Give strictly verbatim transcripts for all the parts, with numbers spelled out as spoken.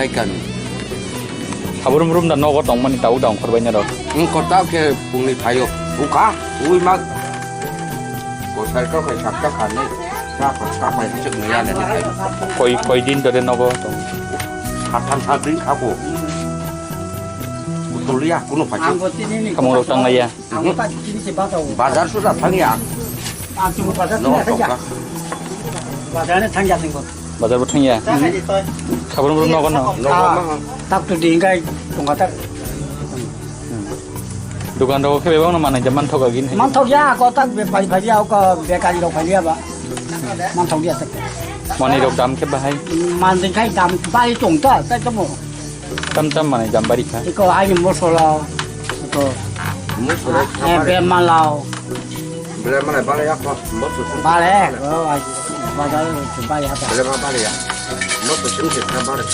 Kami. Sabrum rum da nogo tongmani tau da ongkhor bainaro. Ongkhor tau khe pungni phaio. Ukha, ui ma. Kosar ka khai sakta khanai. Sa pa sa pa chuk ne ya ne khai. Koi, koi din dore nogo tong. Satham sadin khabo. Utulia kuno phachi. Kamoro tanglaiya. Bazar sudah thangya. No, tongkha. Bazar ni thangya tingko. Bazar bo thangya. Sabrum rum nogo no. Nogo ma. Tak tu di ingkai tongka tak. Dukan rok khe bebak no manai jaman thok agin. Man thok ya ko tak be pai pai ya ko bekari rok pai ya ba. Man thok ya tak. Mani rok dam khe bahai. Man ding kai dam bai tong ta tak tamo. Tam tam manai dam bari kha. Iko ai mosola. Iko. Mosola. Eh, be malao. Bele mana bale ya ko. Mosola. Bale. Oh, ai. Bale bale ya. Bele mana bale ya. Mosola sing sing kha bale.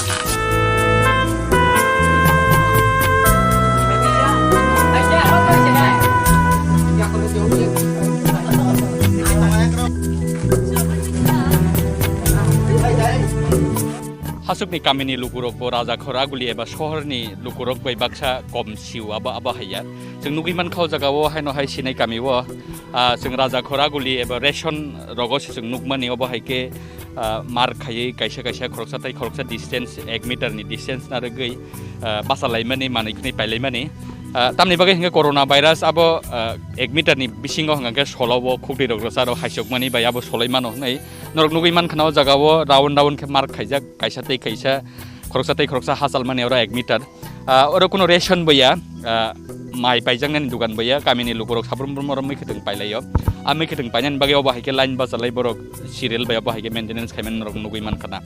Hasukni kamini lukurokbo Rajakhor Aguli eba sohorni lukurok bai baksa kom sio abo, abo haiya. Chwng nugwi mankha o jaga o haino hai sinai kami o, ah, chwng Rajakhor Aguli eba ration rogo se chwng nukmani obo hai khe, ah, mar khaiwi kaisa kaisa khoroksa tei khoroksa distance ek meter ni distance narwgwi, ah, bachalaimani manwi khwnwi pailaimani. Ah, tamni bagwi hwnkhe corona virus abo, ah, ek meter ni bisingo hwnkhe solo o khukri rok rwcharo haisokmani bai abo solai mano hwnwi norok nugwi mankha na o jaga o round round khe mark khaijak kaisa tei kaisa khoroksa tei khoroksa hachal mani oro ek meter. Ah, oro kuno ration bo ya, ah, mai paijaknani dukan bo ya, kamini lukurok sabrum brum oro mui khwtwng pailaio. A mui khwtwng painani bagwi obo hai khe line bachalai borok serial bai obo hai khe maintenance khaimani norok nugwi mankha na.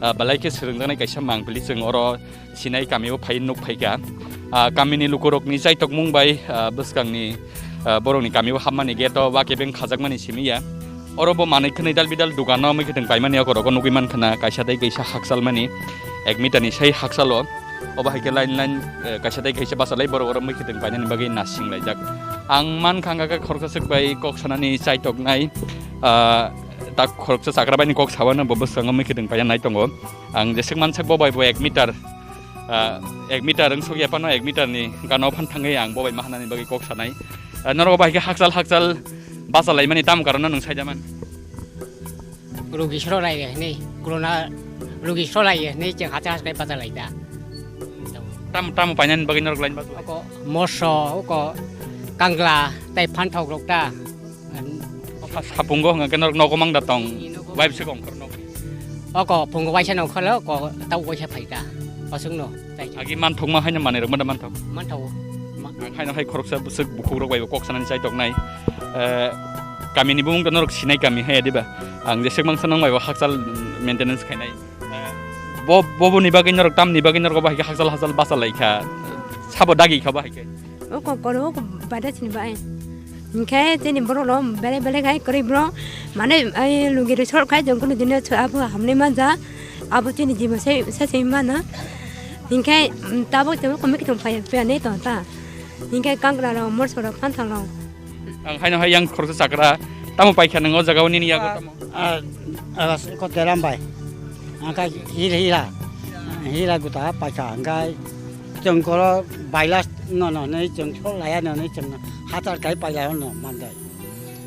Ah, belai khe swrwngjaknai kaisa mangpili chwng oro sinai kami o phai nuk phaikha. Ah, kamini lukurokni chaitokmung bai, ah, bwskangni, ah, borokni kami o hapmani gate o wakebeng khajakmani simi ya. Oro bo manwi khwnwi dal bidal dukano mui khwtwng paimani okorogo nugwi mankha na kaisa tei kaisa hakchalmani ek meter ni sai hakchalo. Obo hai khe line line, eh, kaisa tei kaisa bachalai borok oro mui khwtwng painani bagwi nasing laijak. Ang mankha wngkha khe khoroksa swk bai kok sanani chaitoknai, ah, tak khoroksa chakra bai ni kok sabano bo bwskango mui khwtwng paina nai tongo. Ang jeswk mansak bo bai bo ek meter, ah, ek meter wng sokya phano ek meter ni gana o phan thangwi ang bo bai ma hanani bagwi kok sanai. Ah, norok bai khe hakchal hakchal bachalaimani tamo karon no nwng saida man? Rugi sro lai hinwi, corona rugi sro lai hinwi chwng hacha hacha khe bachalai da. Tam, tamo painani bagwi norok line bachalai? Oko moso, oko kangla, tei phanthok rok ta. Sa-, sapungo hwnga khe norok nogo mang da tong. Nogo. Wife se kong khor nok. Oko phungo waisa nongkhor lo, oko tau waisa phai da. Aswk no. Agi manthokma haino manwi rok mada manthok. Manthok. Ma- Ang haino hai khoroksa bwswk bukhuk rok bai bo kok sanani chai tok nai. Eh, kamini bumung norok sinai kami hai diba. Ang jeswk mangsa nang bai bo hakchal maintenance khainai. Eh, bo, bo, boni bagwi norok tamni bagwi norok bo hai khe hakchal hakchal basa lai kha. Sabo dagi kha bo hai khe. O kokoro o bada sini bai. Hinkhe chini borok rok belai belai khai kwrwi bro. Mane ai lungi rwi sor khai jong kunu dino abo hamni manja. Abo chini jima sai sai sai mano. Hinkhe, mm, tabuk tabuk komik thum phai phai ne to ta. Hinkhe kangra rok, morso rok, phanthang rok. Ang haino hai yang khoroksa chakra. Tamo paikha nang o jaga o nini yago tamo? Ah, ah, ko deram bai. Angka hil hila. Hila guta paikha angkai. Chwng koro baila no no nei chwng sol laya no nei chwng hatar kai paila no mandai.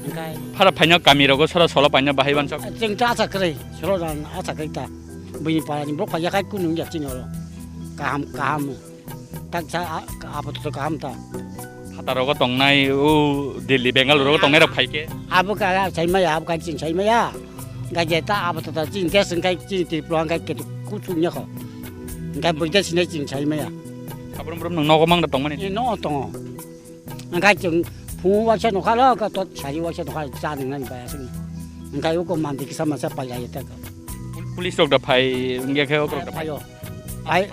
Angkai. Phara phaino kami rogo sora solo paino bahai bansok. Chwng ta acha kwrwi, solo dan acha kwrwi ta. Bini para ni bok paija kai kunu ya chini oro. Kaham kaham. Tak cha a-, apato kaham ta. Hatarogo tongnai o Delhi, Bengaluru rogo tongnai rok phai khe. Abo ka sai maya, abo ka ching sai maya. Ga je ta apato ta ching te sing kai ching Tripura kai ke kuchung nya kho. Ga bui de sinai ching sai maya. Abrum brum nang nogo mang da tongmani. Ni no tongo. Angkai chwng phungo waisa nokha lo, ka tot sari waisa nokha cha nang nani bai aswk. Angkai uko mandi kisa masa pai lai ta. Pul-, police rok da phai wngya khe ok rok da phai. Phaio. Ai,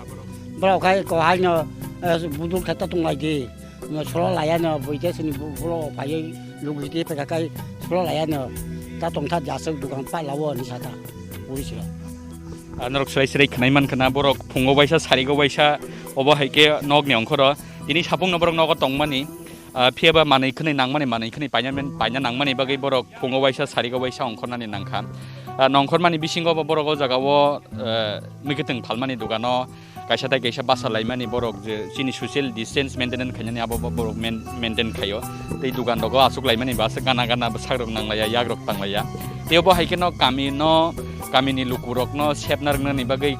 borok khai ko hai no, eh, budul khe ta tong lai di. No solo laya no, bui te sini bu-, bulo phai lugui te peka kai solo laya no. Ta tong tha jasuk dukan pa lawo ni sata. Police rok. Ah, norok srai srai khwnai man khna borok phungo waisa sarigo waisa obo hai khe nok ni ongkhoro. Tini sapung no borok nogo tongmani. Ah, phiya ba manwi khwnwi nangmani, manwi khwnwi paina men-, paina nangmani bagwi borok phungo waisa, sarigo waisa ongkhornani nangkha. Ah, nongkhormani bisingo bo borok o jaga o, eh, mwkhwtwng phalmani dogano, kaisa tai kaisa basa laimani borok je chini social distance maintain khainani abo bo-, borok main-, maintain khaio. Tei dugan rogo aswk laimani ba aswk gana gana bwsak rok nanglaiya, yak rok tanglaiya. Tei obo hai kheno kami no, kami ni luku rok no sepna rwnani bagwi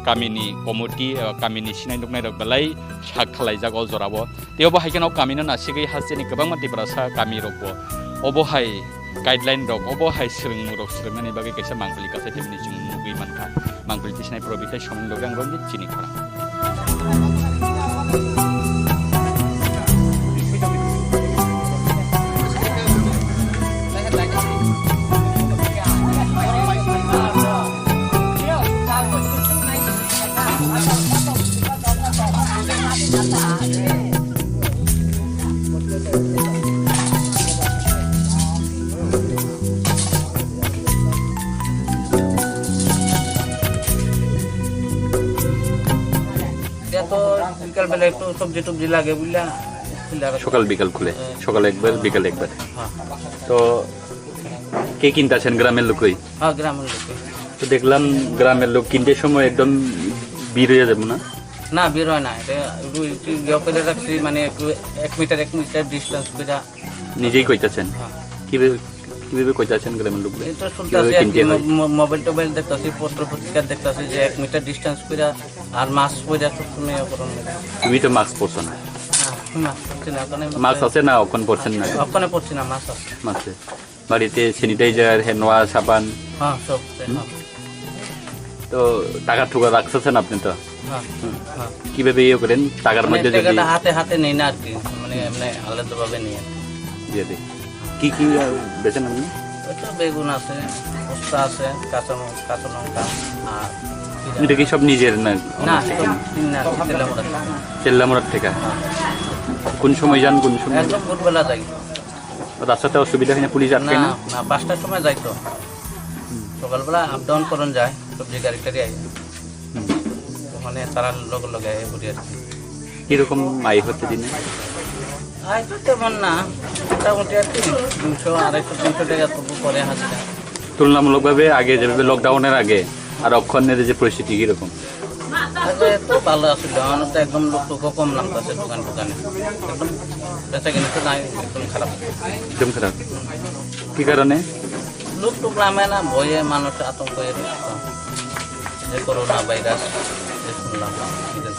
kami ni committee, eh, kami ni sinai nuknai rok belai sak khalaijak o jora o. Tei obo hai kheno kami no nasigwi hasteni kwbangma Tiprasa kami rok bo obo hai guideline rok, obo hai swrwngmung rok swrwngnani bagwi kaisa mangpili kasai tei bini chwng nugwi mankha. Mangpili tisnai Probita Somni logi ang Ranjit chini khorang. এটা তো বিকাল বেলা একটু সবজি টবজি লাগে বুঝলা, খুলে রাখে। সকাল বিকাল খুলে, হ্যাঁ। সকাল একবার, বিকাল একবার। হ্যাঁ। তো কে কিনতে আসেন গ্রামের লোকই? হ্যাঁ, গ্রামের লোকই। তো দেখলাম গ্রামের লোক কিনতে সময় একদম ভিড় হয়ে যাবে না? না, ভিড় হয় না। এটা একটু, একটু ইয়ে করে রাখছি, মানে একটু এক মিটার, এক মিটার ডিস্টেন্স করে নিজেই কইতাছেন? হ্যাঁ। কিভাবে, কিভাবে কইতাছেন গ্রামের লোকগুলো? এই তো শুনতাছি কিভাবে আর কিনতে কি, হয়? মো-, মো-, মোবাইল টোবাইল দেখতাছি, পত্র পত্রিকা দেখতাছি যে এক মিটার ডিস্টেন্স কইরা আর মাস্ক পইরা সবসময় ইয়ে করুন। তুমি তো মাস্ক পরছো না। হ্যাঁ, আমি মাস্ক পরছি না, ওখানে মাস্ক আছে না, ওখানে পরছেন না? ওখানে পরছি না, মাস্ক আছে। মাস্ক আছে। বাড়িতে স্যানিটাইজার, হ্যান্ড ওয়াশ, সাবান। হ্যাঁ, সব আছে, হুম? হ্যাঁ। তো টাকা টুকা রাখতেছেন আপনি তো? হ্যাঁ, হুম। হ্যাঁ। কিভাবে ইয়ে করেন? টাকার মানে মধ্যে যদি টাকাটা হাতে হাতে নেই না আর কি, মানে এমনি আলাদাভাবে নিয়ে। দিয়ে দিই। কি কি, আহ, বেচেন আপনি? ওই তো বেগুন আছে, উস্তা আছে, কাঁচা ম-, কাঁচা লঙ্কা, আর এটা কি সব নিজের না? না, সব কিনে আনছি, তেলামুড়া থেকে। তেলামুড়ার থেকে? হ্যাঁ। কোন সময় যান, কোন সময়? একদম ভোরবেলা যাই। রাস্তাতে অসুবিধা হয় না, পুলিশ আটকে না? না, না, পাঁচটার সময় যাই তো। হুম। সকালবেলা আপ ডাউন করন যায়, সবজি গাড়ি টাড়ি আয়। হুম। ওখানে তারা লগে লগে আয় ঘুরে আর কি। কিরকম আয় হচ্ছে দিনে? আয় তো তেমন না, মোটামুটি আর কি দুশো, আড়াইশো, তিনশো টাকা তবু করে হাজিরা। তুলনামূলকভাবে আগে যেভাবে লকডাউনের আগে আর অক্ষণের যে পরিস্থিতি কিরকম? আগে তো ভালো আছিল, এখন তো একদম লোক টোকও কম নামতেছে দোকান টোকানে, একদম বেচা কিনা তো নাই, একদম খারাপ। একদম খারাপ। কি কারণে? লোক টোক নামে না, ভয়ে মানুষ আতঙ্ক হয়ে রয়েছে তো। যে করোনা ভাইরাস, যে শুনলাম, কি যে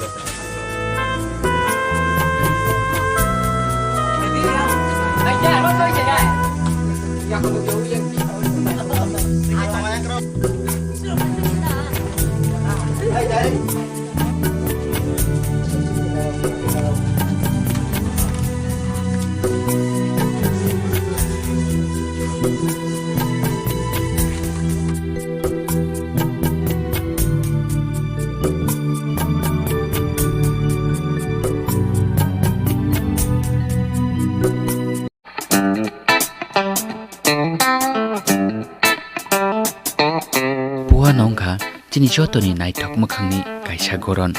Buano wngkha chini jotoni naithok mwkhangni kaisa goron.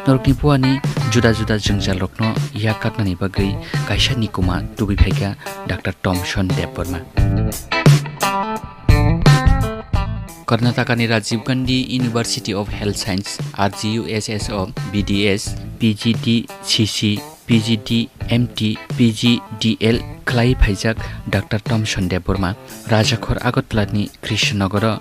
Norokni buani juda juda jwngjalrokno yak kaknani bagwi kaisa nikuma tubui phaikha Doctor Thomson Debbarma. Karnatakani Rajiv Gandhi University of Health Science, R G U S S o B D S, P G D C C, P G D M T, P G D L khlai phaijak Doctor Thomson Debbarma, Rajakhor Agartalani Krishnanagaro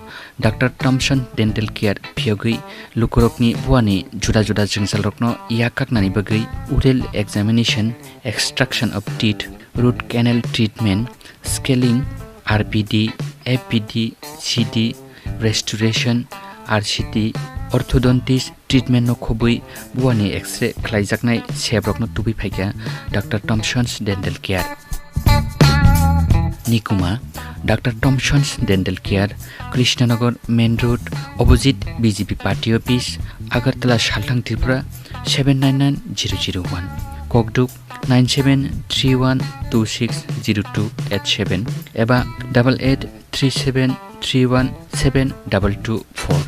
Doctor Thomson Dental Care phiyogwi lukurokni buani juda juda jwngjalrokno yak kaknani bagwi oral examination, extraction of teeth, root canal treatment, scaling, R P D, F P D, C D, restoration, R C T, orthodontist treatment no khobwi buani X-ray khlaijaknai sebrokno tubui phaikha Doctor Thomson's Dental Care. Nikuma, Doctor Thomson's Dental Care, Krishnanagar Main Road, opposite B J P Party Office, Agartala, Salthang, Tripura, seven nine nine zero zero one. Kokduk, nine seven three one two six zero two eight seven eba double eight three seven three one seven double two four.